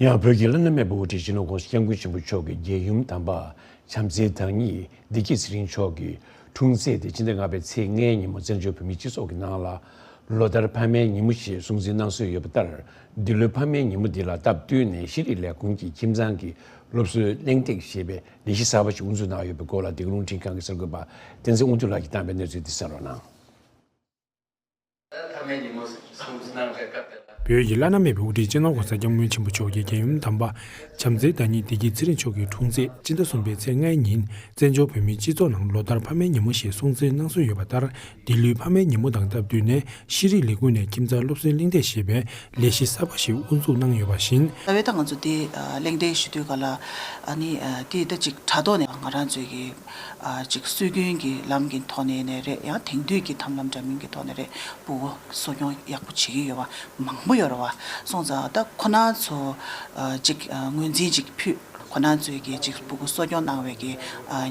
ཡང་བོད་ཀྱི་བླ་ན་མེད་པའི་དབུ་ཁྲིད་སྤྱི་ནོར་༸གོང་ས་༸སྐྱབས་མགོན་ཆེན་པོ་མཆོག་གི་རྒྱལ་ཡུམ་དམ་པ་བྱམས་བརྩེའི་བདག་ཉིད་བདེ་སྐྱིད་ཚེ་རིང་མཆོག་གི་འཁྲུངས་ཚེས་དེ་སྤྱི་ཟླ་ལྔ་པའི་ཚེས་ལྔའི་ཉིན་མོ་བཙན་བྱོལ་བོད་མིའི་སྤྱི་ཚོགས་ཀྱི་ནང་ལ་ལོ་ལྟར་ཕ་མའི་ཉིན་མོ་ཞེས་སྲུང་བརྩི་གནང་སྲོལ་ཡོད་པ་ལྟར། འདི་ལོའི་ཕ་མའི་ཉིན་མོ་འདི་ལ་སྟབས་བསྟུན་ནས་ཤེས་རིག་ལས་ཁུངས་ཀྱིས་ཁྱིམ་ཚང་གི་སློབ་གསོའི་གླེང་སྟེགས་ཞེས་པའི་ལས་གཞི་གསར་པ་ཞིག་དབུ་འཛུགས་གནང་ཡོད་པའི་སྐོར་ལ་འདི་ག་རླུང་འཕྲིན་ཁང་གི་གསར་འགོད་པ་བསྟན་འཛིན་དབང་འདུས་ལགས་ཀྱིས་བཏང་བའི་གནས་ཚུལ་འདི་གསན་རོགས་གནང་། ཕ་མའི་ཉིན་མོ་སྲུང་བརྩི་གནང་བའི་སྐབས་དེ་ལ། བོད་ཀྱི་བླ་ན་མེད་པའི་དབུ་ཁྲིད་སྤྱི་ནོར་༸གོང་ས་༸སྐྱབས་མགོན་ཆེན་པོ་མཆོག་གི་རྒྱལ་ཡུམ་དམ་པ་བྱམས་བརྩེའི་བདག་ཉིད་བདེ་སྐྱིད་ཚེ་རིང་མཆོག་གི་འཁྲུངས་ཚེས་སྤྱི་ཟླ་གསུམ་པའི་ཚེས་ལྔའི་ཉིན་བཙན་བྱོལ་བོད་མིའི་སྤྱི་ཚོགས་ནང་ལོ་ལྟར་ཕ་མའི་ཉིན་མོ་ཞེས་སྲུང་བརྩི་གནང་སྲོལ་ཡོད་པ་ལྟར། འདི་ལོའི་ཕ་མའི་ཉིན་མོ་དང་སྟབས་བསྟུན་ནས་ཤེས་རིག་ལས་ཁུངས་ནས་ཁྱིམ་ཚང་སློབ་གསོའི་གླེང་སྟེགས་ཞེས་པའི་ལས་གཞི་གསར་པ་ཞིག་དབུ་འཛུགས་གནང་ཡོད་པ་བཞིན། ད་བས་ད་ང་ཚོ་དེ་གླེང་སྟེགས་ཞུ་དུས་ག་ལ་ཨ་ནི་དེ་ད་ཅིག་དྲ་ཐོག་ནས་ང་རང་ཚོའི་གི་ཅིག་སྲོལ་རྒྱུན་གྱི་ལམ་གྱི་ཐོག་ནས་ནས་རེད། ཡང་དེང་དུས་ཀྱི་ཐབས་ལམ་འདྲ་མིན་གྱི་ཐོག་ནས་རེད། སྤུ་གུ་གསོ་སྐྱོང་ཡག་པོ་བྱེད་ཀྱི་ཡོད་པ་མང་པོ་ཡོད་རེད་བ། སོང་ཙང་ད་ཁོ་ན་ཚོ་ཅིག་ངོས་འཛིན་ཅིག་ཕུལ། ཁོ་ན་ཚོས་ཀྱི་ཅིག་སྤུ་གུ་གསོ་སྐྱོང་གནང་བའི་གི་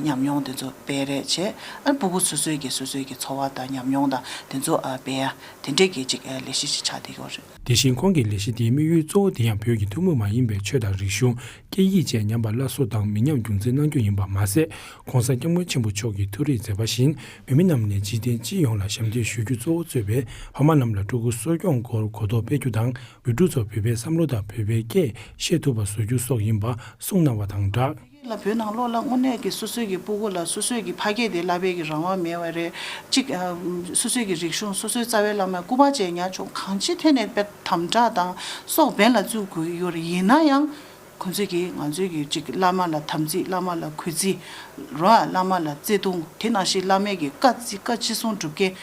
ཉམས་མྱོང་དེ་ཚོ་སྤེལ་རེས་བྱས། ཨ་སྤུ་གུ་སོ་སོའི་གི་སོ་སོའི་གི་འཚོ་བ་དང་ཉམས་མྱོང་དང་དེ་ཚོ་སྤེལ་ཡ་དེ་འདྲས་ཀྱི་ཅིག་ལས་གཞི་ཞིག་ཆགས་བསྡད་ཡོད་རེད། དེ་བཞིན་ཁོང་གིས་ལས་གཞི་དེའི་དམིགས་ཡུལ་གཙོ་བོ་དེ་ཡང་བོད་ཀྱི་ཐུན་མོང་མ་ཡིན་པའི་ཆོས་དང་རིག་གཞུང་། སྐད་ཡིག་བཅས་ཉམས་པ་སླར་གསོ་དང་མི་ཉམས་རྒྱུན་འཛིན་གནང་རྒྱུ་ཡིན་པ་མ་ཟད། ༸གོང་ས་༸སྐྱབས་མགོན་ཆེན་པོ་མཆོག་གི་ཐུགས་རེ་མཛད་པ་བཞིན་བོད་མི་རྣམས་ནས་འཇིག་རྟེན་སྤྱི་ཡོངས་ལ་ཞབས་འདེགས་ཞུ་རྒྱུ་གཙོ་བོ་གཙོས་པའི་ཕ་མ་རྣམས་ལ་ཕྲུ་གུ་གསོ་སྐྱོང་སྐོར་གོ་རྟོགས་སྤེལ་རྒྱུ་དང་། བོད་ཕྲུག་ཚོ་བོད་པའི་བསམ་བློ་དང་བོད་པའི་སྐད་བཤད་ཐུབ་པ་བཟོ་རྒྱུ་སོགས་ཡིན་པ་གསུངས་གནང་བ་དང་སྦྲགས། ལ་བོད་ནང་ལོགས་ལ་དངོས་གནས་ཀྱི་སོ་སོའི་གི་སྤུ་གུ་ལ་སོ་སོའི་གི་ཕ་སྐད་དེ་བསླབ་པའི་གི་རང་དབང་མེད་པ་རེད། གཅིག་ཨ་སོ་སོའི་གི་རིག་གཞུང་སོ་སོའི་རྩ་བའི་བླ་མ་སྐུ་པར་བཅས་ཉར་ཆོག་གང་ཅིའི་ཐད་ནས་དཔེ་དམ་དྲག་དང་སྲོག་འབེན་ལ་བཙུགས་དགོས་ཀྱི་ཡོད་རེད། ཡིན་ན་ཡང་། ཁོང་ཚོས་ཀྱིས་ང་ཚོའི་གི་ཅིག་བླ་མ་ལ་དམ་ཚིག་བླ་མ་ལ་གུས་བརྩི་རོ། བླ་མ་ལ་བརྩེ་དུང་དེ་ནང་བཞིན་བླ་མའི་གི་བཀའ་བརྩི་བཀའ་ཅི་གསུང་སྒྲུབ་མཁན་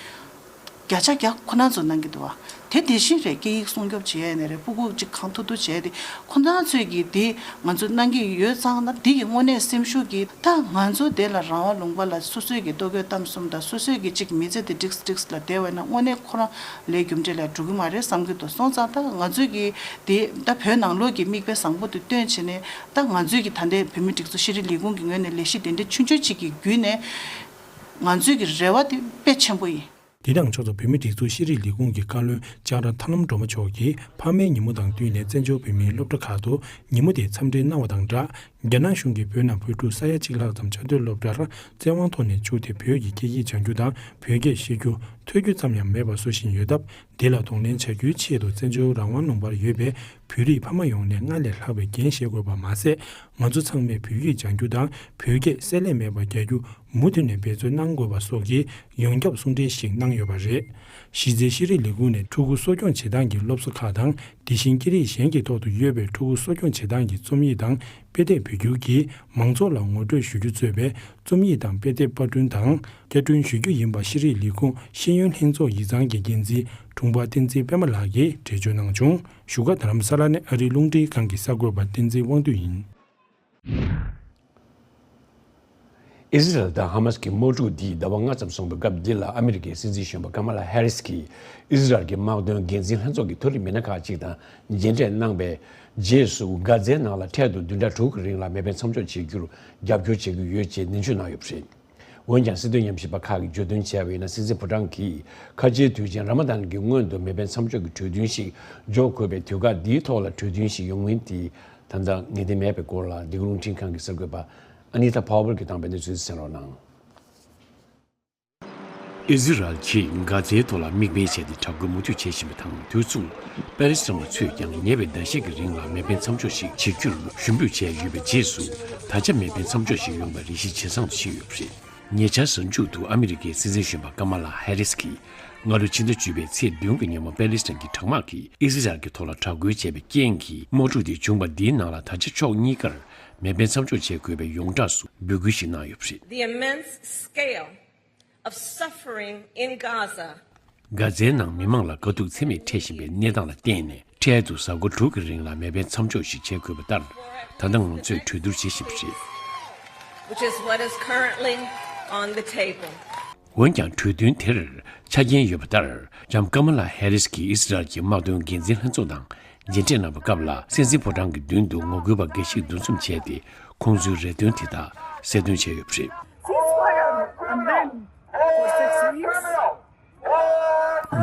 བརྒྱ་ཆ་བརྒྱ་ཁོ་ན་ཚོ་གནང་གི་འདུག་བ། དེ་དེ་བཞིན་རེད། སྐད་ཡིག་སྲུང་སྐྱོབ་བྱེད་ཡས་ནས་རེད། སྤུ་གུ་ཅིག་གང་ཐུབ་ཐུབ་བྱས་ཏེ་ཁོ་ན་ཚོས་ཀྱིས་དེ་ང་ཚོ་གནང་གི་ཡོད་ཙང་ན་དེ་གི་དངོས་གནས་སེམས་ཤུགས་ཀྱིས་ད་ང་ཚོ་དེ་ལ་རང་དབང་ལུང་པ་ལ་སོ་སོའི་གི་ལྟོ་གོས་གཏམ་གསུམ་དང་སོ་སོའི་གི་ཅིག་མི་ཚེ་དེ་འགྲིགས་འགྲིགས་ལ་བསྡད་པ་ན་དངོས་གནས་ཁོ་རང་ལས་རྒྱུ་འབྲས་ལ་འགྲོ་གི་མ་རེད་བསམ་གི་འདུག་སོང་ཙང་ད་ང་ཚོས་ཀྱིས། དེ་ད་བོད་ནང་ལོགས་ཀྱི་མིག་དཔེ་བཟང་པོ་དེ་སྟོན་བྱས་ནས་ད་ང་ཚོས་ཀྱི་ད་ལྟའི་བོད་མིའི་སྒྲིག་འཛུགས་ཤེས་རིག་ལས་ཁུངས་ཀྱི་ངོས་ནས་ལས་གཞི་དེ་འདྲ་ཆུང་ཆུང་ཅིག་གི་བརྒྱུད་ནས་ང་ཚོའི་གི་རེ་བ་དེ་དཔེ་ཆེན་པོ་ཡིན། དེ་དང་ཕྱོགས་སུ་བོད་མིའི་སྒྲིག་འཛུགས་ཤེས་རིག་ལས་ཁུངས་ཀྱི་བཀའ་བློན་ལྕགས་ར་ཐར་ལམ་སྒྲོལ་མ་མཆོག་གིས་ཕ་མའི་ཉིན་མོ་དང་བསྟུན་ནས་བཙན་བྱོལ་བོད་མིའི་སློབ་གྲྭ་ཁག་ཏུ་ཉིན་མོ་དེ་འཚམས་འདྲི་གནང་བ་དང་སྦྲགས། རྒྱ་ནག་གཞུང་གིས་བོད་ནང་བོད་ཕྲུག་ས་ཡ་གཅིག་ལྷག་ཙམ་ཆེས་མཐོའི་སློབ་གྲྭར་བཙན་དབང་ཐོག་ནས་བཅུག་སྟེ་བོད་ཀྱི་སྐད་ཡིག་སྦྱང་རྒྱུ་དང་བོད་སྐད་བཤད་རྒྱུ། ཐོས་རྒྱུ་ཙམ་ཡང་མེད་པར་བཟོ་བཞིན་ཡོད་སྟབས། དེ་ལ་གདོང་ལེན་བྱ་རྒྱུའི་ཆེད་དུ་བཙན་བྱོལ་རང་དབང་ལུང་པར་ཡོད་པའི་བོད་རིགས་ཕ་མ་ཡོངས་ནས་སྔར་ལས་ལྷག་པའི་འགན་བཞེས་དགོས་པ་མ་ཟད། ང་ཚོ་ཚང་མས་བོད་ཡིག་སྦྱང་རྒྱུ་དང་བོད་སྐད་བསྲེ་ལྷད་མེད་པར་རྒྱག་རྒྱུ་མུ་མཐུད་ནས་འབད་བརྩོན་གནང་དགོས་པ་སོགས་ཀྱི་ཡོངས་ཁྱབ་གསུང་འཕྲིན་ཞིག་གནང་ཡོད་པ་རེད། གཞི་རྩའི་ཤེས་རིག་ལས་ཁུངས་ནས་ཕྲུ་གུ་གསོ་སྐྱོང་བྱེད་སྟངས་ཀྱི་སློབ་གསོ་ཁག་དང་། དེ་བཞིན་སྐད་རིགས་གཞན་གྱི་ཐོག་ཏུ་ཡོད་པའི་ཕྲུ་གུ་གསོ་སྐྱོང་བྱེད་སྟངས་ཀྱི་རྩོམ་ཡིག་དང་དཔེ་དེབ་བོད་བསྒྱུར་གྱིས་མང་ཚོགས་ལ་ངོ་སྤྲོད་ཞུ་རྒྱུ་གཙོས་པའི་རྩོམ་ཡིག་དང་དཔེ་དེབ་པར་སྐྲུན་དང་བསྐྱར་སྐྲུན་ཞུ་རྒྱུ་ཡིན་པ་ཤེས་རིག་ལས་ཁུངས་ཤེས་ཡོན་ལྷན་ཚོགས་ཡིག་ཚང་གི་འགན་འཛིན་དྲུང་འཕར་བསྟན་འཛིན་པད་མ་ལགས་ཀྱིས་འགྲེལ་བརྗོད་གནང་བྱུང་། བཞུགས་སྒར་རྡ་རམ་ས་ལ་ནས་ཨ་རིའི་རླུང་འཕྲིན་ཁང་གི་གསར་འགོད་པ་བསྟན་འཛིན་དབང་འདུས་ཡིན། ཨི་ཟི་རལ་དང་ཧ་མ་སི་ཀྱི་དམག་འཁྲུག་འདིས་ཟླ་བ་ལྔ་ཙམ་སོང་བའི་སྐབས་འདི་ལ་ཨ་མི་རི་ཀའི་སྲིད་འཛིན་གཞོན་པ་ཀ་མ་ལ་ཧེ་རི་སི་ཀྱིས་ཨི་ཟི་རལ་གྱི་དམག་དོན་འགན་འཛིན་ལྷན་ཚོགས་ཀྱི་མཐོ་རིམ་མི་སྣ་ཁག་ཅིག་དང་མཇལ་འཕྲད་གནང་པའི་རྗེས་སུ། གྷ་ཛའི་ནང་ལ་འཕྲལ་དུ་བདུན་ཕྲག་དྲུག་གི་རིང་ལ་མེ་འཕེན་མཚམས་འཇོག་བྱེད་རྒྱུར་རྒྱབ་སྐྱོར་བྱེད་ཀྱི་ཡོད་ཅེས་ནན་བརྗོད་གནང་ཡོད་པ་རེད། འོན་ཀྱང་། སྲིད་དོན་ཉམས་ཞིབ་པ་ཁག་གིས་བརྗོད་དོན་བྱས་པ་ཡིན་ན། སྲིད་འཛིན་ཕུ་ཀྲང་གིས་ཁ་ཆེའི་དུས་ཆེན་ར་མ་དན་གྱི་སྔོན་དུ་མེ་འཕེན་མཚམས་འཇོག་གི་གྲོས་མཐུན་ཞིག་འཇོག་དགོས་པའི་དུས་བཀག་འདིའི་ཐོག་ལ་གྲོས་མཐུན་ཞིག་ཡོང་མིན་དེ་ད་ལྟ་ངེས་གཏན་མེད་པའི་སྐོར་ལ་འདི་ག་རླུང་འཕྲིན་ཁང་གི་གསར་འགོད་པ་ཨ་ནི་ཐ་ཕ་ཝལ་གྱིས་བཏང་བའི་གནས་ཚུལ་གསན་རོགས་གནང་། ཨི་ཟི་རལ་གྱིས་གྷ་ཛའི་ཐོག་ལ་མིག་དཔེ་བྱས་ཏེ་དྲག་རྒོལ་མུ་མཐུད་བྱེད་བཞིན་པ་དང་། དུས་མཚུངས་པེ་ལེ་སི་ཐན་པ་ཚོས་ཀྱང་ཉེ་བའི་ཟླ་ཤས་ཀྱི་རིང་ལ་མེ་འཕེན་མཚམས་འཇོག་ཞིག་བྱེད་རྒྱུར་ཞུ་འབོད་བྱས་ཡོད་པའི་རྗེས་སུ། ད་ཆ་མེ་འཕེན་མཚམས་འཇོག་ཞིག་ཡོང་བའི་རེ་ཞིག་ཇེ་བཟང་དུ་ཕྱིན་ཡོད་པ་རེད། ཉེ་ཆར་གཟའ་མཇུག་ཏུ་ཨ་མི་རི་ཀའི་སྲིད་འཛིན་གཞོན་པ་ཀ་མ་ལ་ཧེ་རི་སི་ཀྱིས། སྔ་ལོ་ཕྱི་ཟླ་བཅུ་པའི་ཚེས་བདུན་གྱི་ཉིན་མོ་པེ་ལེ་སི་ཐན་གྱི་དྲག་དམག་གིས་ཨི་ཟི་རལ་གྱི་ཐོག་ལ་དྲག་རྒོལ་བྱས་པའི་རྐྱེན་གྱིས། དམག་འཁྲུག་དེ་བྱུང་བ་འདིའི་ནང་ལ་ད་ཆ་ཕྱོགས་གཉིས་ཀར་མེ་འཕེན་མཚམས་འཇོག་བྱེད་དགོས་པའི་ཡོངས་གྲགས་སུ་འབོད་སྐུལ་ཞིག་གནང་ཡོད་པ་རེད། The immense scale of suffering in Gaza གྷ་ཛའི་ནང་མི་མང་ལ་དཀའ་སྡུག་ཚད་མེད་འཕྲད་བཞིན་པའི་གནས་སྟངས་ལ་བརྟེན་ནས། འཕྲལ་དུ་གཟའ་འཁོར་དྲུག་གི་རིང་ལ་མེ་འཕེན་མཚམས་འཇོག་ཞིག་བྱེད་དགོས་པ་ལྟར། ད་ལྟ་ང་ཚོས་གྲོས་བསྡུར་བྱེད་བཞིན་པ་རེད། Which is what is currently on the table. འོན་ཀྱང་གྲོས་མཐུན་དེར་ཆ་རྐྱེན་ཡོད་པ་ལྟར། ལྕམ་ཀ་མ་ལ་ཧེ་རིས་ཀྱིས་ཨི་སི་རལ་གྱི་དམག་དོན་འགན་འཛིན་ལྷན་ཚོགས་དང་མཇལ་འཕྲད་གནང་བའི་སྐབས་ལ། སྲིད་འཛིན་ཕོ་བྲང་གི་མདུན་དུ་ངོ་རྒོལ་པ་འགའ་ཞིག་འདུ་འཛོམས་བྱས་ཏེ། ཁོང་ཚོའི་རེ་འདུན་དེ་དག་གསལ་སྟོན་བྱས་ཡོད་པ་རེད།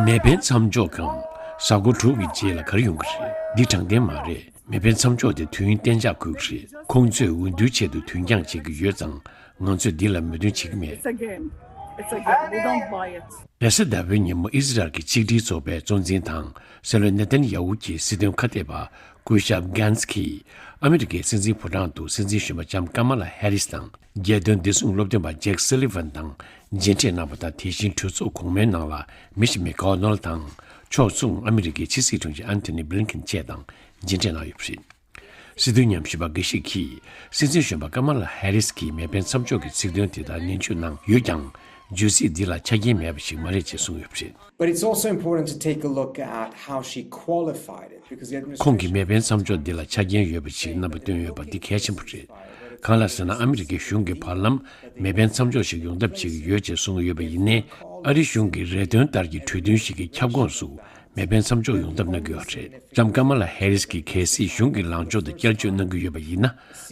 མེ་འཕེན་མཚམས་འཇོག་གམ་གཟའ་འཁོར་དྲུག་གི་རྗེས་ལ་ག་རེ་ཡོང་གི་རེད། འདི་དྲང་བདེན་མ་རེད། མེ་འཕེན་མཚམས་འཇོག་དེ་དུས་ཡུན་གཏན་འཇགས་དགོས་ཀྱི་རེད། ཁོང་ཚོས་འོས་བསྡུ་ཆེད་དུ་དུས་འགྱངས་བྱེད་ཀྱི་ཡོད་ཙང་། ང་ཚོས་འདི་ལ་མོས་མཐུན་བྱེད་ཀྱི་མེད། It's a game. It's a game. We don't buy it. རེས་གཟའ་ཟླ་བའི་ཉིན་མོ་ཨི་སི་རལ་གྱི་ཆིག་སྒྲིལ་ཚོགས་པའི་གཙོ་འཛིན་དང་སྲིད་བློན་ནེ་ཐན་ཡ་ཧུ་གྱི་སྲིད་དོན་ཁ་གཏད་པ་སྐུ་ཞབས་གྷན་ཚ་གིས་ཨ་མི་རི་ཀའི་སྲིད་འཛིན་ཕོ་བྲང་དུ་སྲིད་འཛིན་གཞོན་པ་ལྕམ་ཀ་མ་ལ་ཧེ་རིས་དང་རྒྱལ་དོན་བདེ་སྲུང་སློབ་སྟོན་པ་ཇེག་སུ་ལི་ཝན་དང་མཇལ་འཕྲད་གནང་བ་དང་། དེ་བཞིན་གྲོས་ཚོགས་གོང་མའི་ནང་ལ་མི་ཤི་མེ་ཀོ་ནལ་དང་ཕྱོགས་མཚུངས་ཨ་མི་རི་ཀའི་ཕྱི་སྲིད་དྲུང་ཆེ་ཨན་ཐོ་ནི་བྷི་ལིན་ཁིན་བཅས་དང་མཇལ་འཕྲད་གནང་ཡོད་པ་རེད། སྲིད་དོན་ཉམས་ཞིབ་པ་འགའ་ཞིག་གིས། སྲིད་འཛིན་གཞོན་པ་ཀ་མ་ལ་ཧེ་རིས་ཀྱིས་མེ་འཕེན་མཚམས་འཇོག་གི་ཚིག་དོན་དེ་དག་ནན་བརྗོད་གནང་ཡོད་ཀྱང་། བརྗོད་ཚིག་འདི་ལ་ཆ་རྐྱེན་མེད་པ་ཞིག་མ་རེད་ཅེས་གསུངས་ཡོད་པ་རེད། But it's also important to take a look at how she qualified it, because the administration ཁོང་གིས་མེ་འཕེན་མཚམས་འཇོག་འདི་ལ་ཆ་རྐྱེན་ཡོད་པ་ཞིག་རྣམ་པ་བཏོན་ཡོད་པ་འདི་གལ་ཆེན་པོ་རེད། གང་ལ་ཟེར་ན། ཨ་མི་རི་ཀའི་གཞུང་གིས་བར་ལམ་མེ་འཕེན་མཚམས་འཇོག་ཞིག་ཡོང་ཐབས་བྱེད་ཀྱི་ཡོད་ཅེས་གསུངས་ཡོད་པ་ཡིན་ནའི། ཨ་རི་གཞུང་གི་རེ་འདུན་ལྟར་གྱི་གྲོས་མཐུན་ཞིག་གི་ཁྱབ་ཁོངས་སུ་མེ་འཕེན་མཚམས་འཇོག་ཡོང་ཐབས་གནང་གི་ཡོད་རེད། ལྕམ་ཀ་མ་ལ་ཧེ་རིས་ཀྱིས་གལ་སྲིད་གཞུང་གི་ལངས་ཕྱོགས་དེ་བསྐྱར་བཅོས་གནང་གི་ཡོད་པ་ཡིན་ན།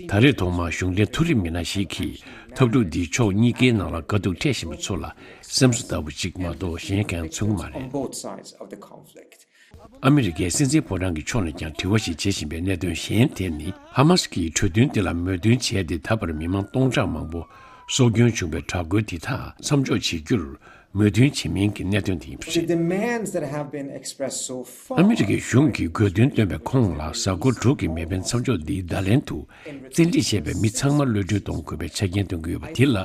ད་རེས་ཐོག་མར་གཞུང་འབྲེལ་མཐོ་རིམ་མི་སྣ་ཞིག་གིས་འཐབ་འཁྲུག་འདིའི་ཕྱོགས་གཉིས་ཀའི་ནང་ལ་དཀའ་སྡུག་འཕྲད་བཞིན་པ་ཚོ་ལ་སེམས་གསོ་ལྟ་བུ་ཅིག་མ་གཏོགས་གཞན་གང་མཚོན་གྱི་མ་རེད། On both sides of the conflict. ཨ་མི་རི་ཀའི་སྲིད་འཛིན་ཕོ་བྲང་གི་ཕྱོགས་ནས་ཀྱང་དྲི་བ་ཞིག་བྱེད་བཞིན་པའི་གནད་དོན་གཞན་དེ་ནི། ཧ་མ་སི་ཀྱིས་གྲོས་མཐུན་དེ་ལ་མོས་མཐུན་བྱས་ཏེ། ད་བར་མི་མང་སྟོང་ཕྲག་མང་པོ་སྲོག་སྐྱོན་བྱུང་བའི་དྲག་རྒོལ་འདི་དག་མཚམས་འཇོག་བྱེད་རྒྱུར་མོས་མཐུན་བྱེད་མིན་གྱི་གནད་དོན་དེ་ཡིན་པ་The རེད། Demands that have been expressed so far. ཨ་མི་རི་ཀའི་གཞུང་གིས་དགོས་འདུན་བཏོན་པའི་ཁོངས་ལ། གཟའ་འཁོར་དྲུག་གི་མེ་འཕེན་མཚམས་འཇོག་འདིའི་བརྡ་ལན་དུ། བཙན་ཁྲིད་བྱས་པའི་མི་ཚང་མ་གློད་གྲོལ་གཏོང་དགོས་པའི་ཆ་རྐྱེན་བཏོན་གྱི་ཡོད་པ་དེ་ལ།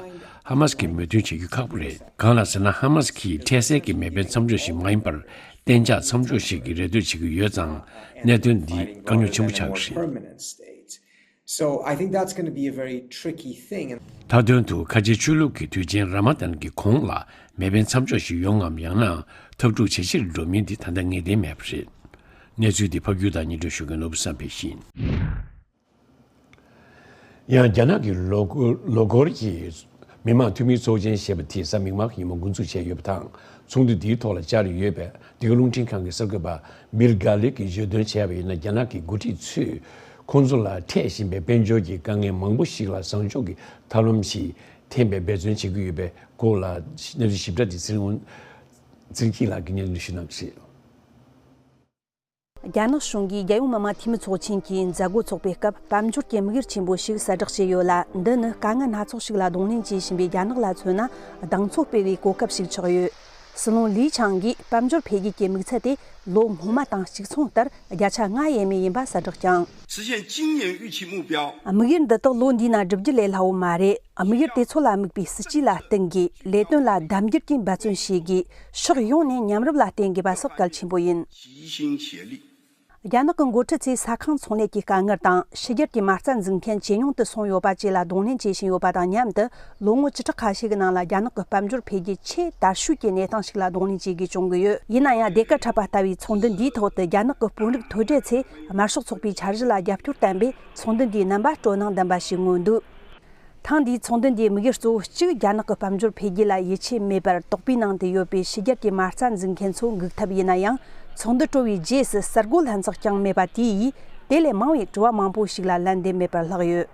ཧ་མ་སི་ཀྱིས་མོས་མཐུན་བྱེད་རྒྱུ་ཁག་པོ་རེད། གང་ལ་ཟེར་ན། ཧ་མ་སི་ཀྱིས་འཕྲལ་སེལ་གྱི་མེ་འཕེན་མཚམས་འཇོག་ཞིག་མ་ཡིན་པར། གཏན་འཇགས་མཚམས་འཇོག་ཞིག་གི་རེ་འདོད་བྱེད་ཀྱི་ཡོད་ཙང་། གནད་དོན་འདི་དཀའ་རྙོག་ཆེན་པོ་ཆགས་ཀྱི་རེད། Permanent state. So I think that's going to be a very tricky thing. མཐའ་དོན་དུ། ཁ་ཆེའི་ཆོས་ལུགས་ཀྱི་དུས་ཆེན་ར་མ་དན་གྱི་གོང་ལ་མེ་འཕེན་མཚམས་འཇོག་ཞིག་ཡོང་ངམ། ཡང་ན་འཐབ་འཁྲུག་ཇེ་ཆེར་འགྲོ་མིན་འདི་ད་ལྟ་ངེས་གཏན་མེད་པ་རེད། གནས་ཚུལ་འདི་ཕབ་སྒྱུར་དང་སྙན་སྒྲོན་ཞུ་མཁན་ནོར་བུ་བསམ་འཕེལ་ཡིན། ཡང་རྒྱ་ནག་གི་ལོ་འཁོར་ལོ་འཁོར་གྱི་མི་དམངས་འཐུས་མིའི་ཚོགས་ཆེན་ཞེས་པ་དེ་གཟའ་མིག་དམར་གྱི་ཉིན་མོ་འགོ་འཛུགས་བྱས་ཡོད་པ་དང་། ཚོགས་འདུ་འདིའི་ཐོག་ལ་བཅར་ཡོད་པའི་འདི་ག་རླུང་འཕྲིན་ཁང་གི་གསར་འགོད་པ་མིར་གྷ་ལི་གིས་བརྗོད་དོན་བྱས་པ་ཡིན་ན། རྒྱ་ནག་གི་འགོ་ཁྲིད་ཚོས་ཁོང་ཚོ་ལ་འཕྲད་བཞིན་པའི་དཔལ་འབྱོར་གྱི་དཀའ་ངལ་མང་པོ་ཞིག་ལ་བཟང་ཕྱོགས་ཀྱི་ཐབས་ལམ་ཞིག་འཐེན་པའི་འབད་བརྩོན་བྱེད་ཀྱི་ཡོད་པའི་སྐོར་ལ། གནས་ཚུལ་ཞིབ་ཕྲ་དེ་ཚེ་རིང་ཚེ་རིང་སྐྱིད་ལགས་ཀྱིས་སྙན་སྒྲོན་ཞུ་གནང་གི་རེད། རྒྱ་ནག་གཞུང་གིས་རྒྱལ་ཡོངས་མི་དམངས་འཐུས་མི་ཚོགས་ཆེན་གྱི་མཛད་སྒོ་འཚོགས་པའི་སྐབས། དཔལ་འབྱོར་གྱི་དམིགས་ཡུལ་ཆེན་པོ་ཞིག་གསལ་བསྒྲགས་བྱས་ཡོད་ལ། འདི་ནི་དཀའ་ངལ་སྣ་ཚོགས་ཤིག་ལ་གདོང་ལེན་བྱེད་བཞིན་པའི་རྒྱ་ནག་ལ་མཚོན་ན། གདེང་ཚོད་སྤེལ་བའི་གོ་སྐབས་ཤིག་ཆགས་ཡོད། སྲིད་བློན་ལི་ཆང་གིས་དཔལ་འབྱོར་འཕེལ་རྒྱས་ཀྱི་དམིགས་ཚད་དེ་ལོ་སྔོན་མ་དང་གཅིག་མཚུངས་ལྟར་བརྒྱ་ཆ་ལྔ་ཡས་མས་ཡིན་པ་གསལ་བསྒྲགས་ཀྱང་། 实现今年预期目标。 དམིགས་ཡུལ་འདི་དག་ལོ་འདིའི་ནང་བསྒྲུབ་རྒྱུ་ལས་སླ་བོ་མ་རེད། དམིགས་ཡུལ་དེ་ཚོ་ལ་དམིགས་པའི་སྲིད་ཇུས་ལ་བརྟེན་དགོས། ལས་དོན་ལ་ལྡབ་འགྱུར་གྱིས་འབད་བརྩོན་བྱེད་དགོས། ཕྱོགས་ཡོངས་ནས་མཉམ་རུབ་ལ་བརྟེན་དགོས་པ་སོགས་གལ་ཆེན་པོ་ཡིན། 齐心协力。 རྒྱ་ནག་གི་འགོ་ཁྲིད་ཚོས་ས་ཁང་ཚོང་ལས་ཀྱི་དཀའ་ངལ་དང་། ཕྱི་རྒྱལ་གྱི་མ་རྩ་འཛུགས་མཁན་ཇེ་ཉུང་དུ་སོང་ཡོད་པ་བཅས་ལ་གདོང་ལེན་བྱེད་བཞིན་ཡོད་པ་དང་མཉམ་དུ། ལོ་ངོ་བཅུ་ཕྲག་ཁ་ཤས་ཀྱི་ནང་ལ་རྒྱ་ནག་གི་དཔལ་འབྱོར་འཕེལ་རྒྱས་ཆེས་དར་ཤོས་ཀྱི་གནས་སྟངས་ཤིག་ལ་གདོང་ལེན་བྱེད་དགོས་བྱུང་གི་ཡོད། ཡིན་ན་ཡང་། སྡེ་ཁག་འཁྲབ་པ་ལྟ་བུའི་ཚོགས་འདུ་འདིའི་ཐོག་ཏུ། རྒྱ་ནག་གི་དཔོན་རིགས་མཐོ་གྲས་ཚོས་དམར་ཤོག་ཚོགས་པའི་འཆར་གཞི་ལ་རྒྱབ་སྐྱོར་བསྟན་པས། ཚོགས་འདུ་འདིའི་རྣམ་པ་སྤྲོ་སྣང་ལྡན་པ་ཞིག་མངོན་འདུག། ཐེངས་འདིའི་ཚོགས་འདུ་འདིའི་དམིགས་ཡུལ་གཙོ་བོ་གཅིག་རྒྱ་ནག་གི་དཔལ་འབྱོར་འཕེལ་རྒྱས་ལ་ཡིད་ཆེས་མེད་པར། དོགས་པའི་ནང་དུ་ཡོད་པའི་ཕྱི་རྒྱལ་གྱི་མ་རྩ་འཛུགས་མཁན་ཚོ་འགུག་ཐབས་ཡིན་ན་ཡང་། ཚོགས་འདུ་གྲོལ་བའི་རྗེས་སུ་གསར་འགོད་ལྷན་ཚོགས་ཀྱང་མེད་པ་དེ་ཡིས། དེ་ལས་མང་བའི་དྲི་བ་མང་པོ་ཞིག་ལ་ལན་འདེབས་མེད་པར་ལྷག་ཡོད།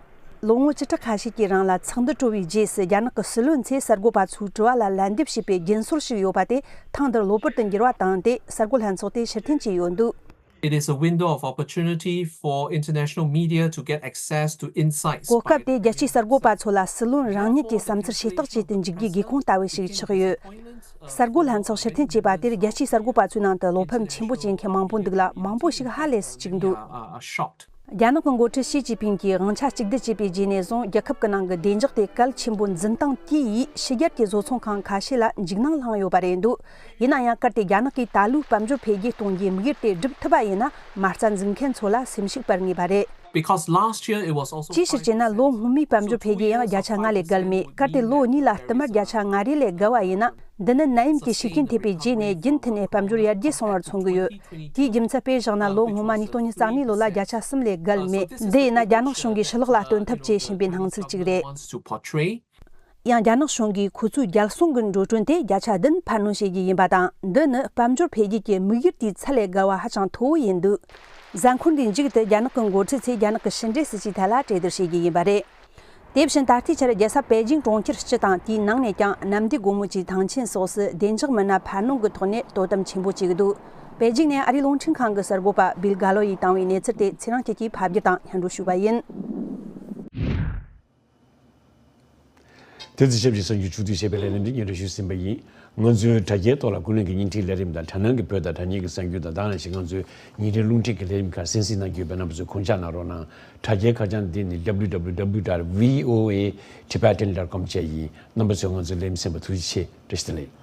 ལོ་ངོ་བཅུ་ཕྲག་ཁ་ཤས་ཀྱི་རིང་ལ་ཚོགས་འདུ་གྲོལ་བའི་རྗེས་སུ། རྒྱ་ནག་གི་སྲིད་བློན་ཚོས་གསར་འགོད་པ་ཚོའི་དྲི་བ་ལ་ལན་འདེབས་བྱས་པའི་རྒྱུན་སྲོལ་ཞིག་ཡོད་པ་དེ། ཐེངས་འདིར་གློ་བུར་དུ་འགྱུར་བ་བཏང་སྟེ། གསར་འགོད་ལྷན་ཚོགས་དེ་ཕྱིར་འཐེན་བྱས་ཡོད་འདུག། It is a window of opportunity for international media to get access to insights. གོ་སྐབས་དེ་རྒྱལ་སྤྱིའི་གསར་འགོད་པ་ཚོ་ལ་སྲིད་བློན་རང་ཉིད་ཀྱི་བསམ་ཚུལ་ཤེས་རྟོགས་བྱེད་དུ་འཇུག་རྒྱུའི་སྒེའུ་ཁུང་ལྟ་བུ་ཞིག་ཆགས་ཡོད། གསར་འགོད་ལྷན་ཚོགས་ཕྱིར་འཐེན་བྱས་པ་དེར་རྒྱལ་སྤྱིའི་གསར་འགོད་པ་ཚོའི་ནང་དུ་བློ་ཕམ་ཆེན་པོ་སྐྱེ་མཁན་མང་པོ་འདུག་ལ། མང་པོ་ཞིག་ཧ་ལས་སུ་བཅུག་འདུག། Are, are shocked. རྒྱ་ནག་གི་འགོ་ཁྲིད་ཞི་ཅིན་ཕིང་གིས་དབང་ཆ་གཅིག་སྡུད་བྱས་པའི་རྗེས་ནས་བཟུང་། རྒྱལ་ཁབ་ཀྱི་ནང་གི་བདེ་འཇགས་དེ་གལ་ཆེན་པོ་འཛིན་སྟངས་དེ་ཡིས་ཕྱི་རྒྱལ་གྱི་བཟོ་ཚོང་ཁང་ཁ་ཤས་ལ་འཇིགས་སྣང་བསླངས་ཡོད་པ་རེད་འདུག། ཡིན་ན་ཡང་། གལ་ཏེ་རྒྱ་ནག་གིས་ད་ལོའི་དཔལ་འབྱོར་འཕེལ་རྒྱས་གཏོང་རྒྱུའི་དམིགས་ཡུལ་དེ་སྒྲུབ་ཐུབ་པ་ཡིན་ན། མ་རྩ་འཛུགས་མཁན་ཚོ་ལ་སེམས་ཤུགས་སྤར་ངེས་པ་རེད། Because last year it was also ཅིའི་ཕྱིར་ཅེ་ན། ལོ་སྔོན་མའི་དཔལ་འབྱོར་འཕེལ་རྒྱས་ཡང་བརྒྱ་ཆ་ལྔ་ལས་བརྒལ་མེད། གལ་ཏེ་ལོ་གཉིས་ལ་བསྟུད་མར་བརྒྱ་ཆ་ལྔ་རེ་ལས་བརྒལ་བ་ཡིན་ན། འདི་ནི་ནད་ཡམས་ཀྱི་ཤུགས་རྐྱེན་ཐེབས་པའི་རྗེས་ནས་རྒྱུན་མཐུད་ནས་དཔལ་འབྱོར་ཡར་རྒྱས་སོང་བར་མཚོན་གྱི་ཡོད། དེའི་རྒྱུ་མཚན་དཔེ་བཞག་ན། ལོ་སྔོན་མ་ཉིས་སྟོང་ཉི་ཤུ་རྩ་གཉིས་ལོ་ལ་བརྒྱ་ཆ་གསུམ་ལས་བརྒལ་མེད། འདི་ཡིན་ན་རྒྱ་ནག་གཞུང་གིས་ཕྱི་ལོགས་ལ་སྟོན་ཐབས་བྱེད་བཞིན་པའི་སྣང་ཚུལ་གཅིག་རེད། ཡང་རྒྱ་ནག་གཞུང་གིས་ཁོ་ཚོའི་རྒྱལ་སྲུང་གི་འགྲོ་གྲོན་དེ་བརྒྱ་ཆ་བདུན་འཕར་སྣོན་བྱེད་རྒྱུ་ཡིན་པ་དང་། འདི་ནི་དཔལ་འབྱོར་འཕེལ་རྒྱས་ཀྱི་དམིགས་ཡུལ་དེའི་ཚད་ལས་བརྒལ་བ་ཧ་ཅང་མཐོ་བོ་ཡིན་འདུག་གཟའ་འཁོར་འདིའི་མཇུག་ཏུ་རྒྱ་ནག་གི་འགོ་ཁྲིད་ཚོས་རྒྱ་ནག་གི་ཕྱི་འབྲེལ་སྲིད་ཇུས་ཐད་ལ་གྲོས་བསྡུར་བྱེད་རྒྱུ་ཡིན་པ་རེད། དེ་བཞིན་ད་ལྟའི་ཆར་རྒྱལ་ས་པེ་ཅིང་གྲོང་ཁྱེར་སྤྱི་དང་དེའི་ནང་ནས་ཀྱང་གནམ་བདེ་སྒོ་མོ་ཆེའི་ཐང་ཆེན་སོགས་སུ་བདེ་འཇགས་མི་སྣ་འཕར་སྣོན་གྱི་ཐོག་ནས་དོ་དམ་ཆེན་པོ་བྱེད་ཀྱི་འདུག་པེ་ཅིང་ནས་ཨ་རིའི་རླུང་འཕྲིན་ཁང་གི་གསར་འགོད་པ་སྦིལ་གྷ་ལོ་ཡིས་བཏང་བའི་གནས་ཚུལ་དེ་ཚེ་རིང་སྐྱིད་ཀྱིས་ཕབ་བསྒྱུར་དང་སྙན་སྒྲོན་ཞུས་པ་ཡིན། དེ་ཚོ་ཞབས་ཀྱི་གསར་འགྱུར་ཕྱོགས་བསྡུས་བྱས་པའི་ལས་རིམ་འདི་སྙན་སྒྲོན་ཞུས་ཟིན་པ་ཡིན། ང་ཚོའི་དྲ་རྒྱའི་ཐོག་ལ་ཀུན་གླེང་གི་བརྙན་འཕྲིན་ལས་རིམ་དང་དྲ་སྣང་གི་བོད་དང་དྲ་བརྙན་གྱི་གསར་འགྱུར་དང་། དེ་ནང་བཞིན་ང་ཚོའི་ཉིན་རེའི་རླུང་འཕྲིན་གྱི་ལས་རིམ་ཁག་གསན་གཟིགས་གནང་རྒྱུ་ཡོད་པས། རྣམ་པ་ཚོས་གོང་བཅག་གནང་རོགས་གནང་། དྲ་རྒྱའི་ཁ་བྱང་འདི་ནི་www dot voa tibetan dot com བཅས་ཡིན། རྣམ་པ་ཚོས་ང་ཚོའི་ལས་རིམ་གསན་པར་ཐུགས་རྗེ་ཆེ། བཀྲ་ཤིས་བདེ་ལེགས།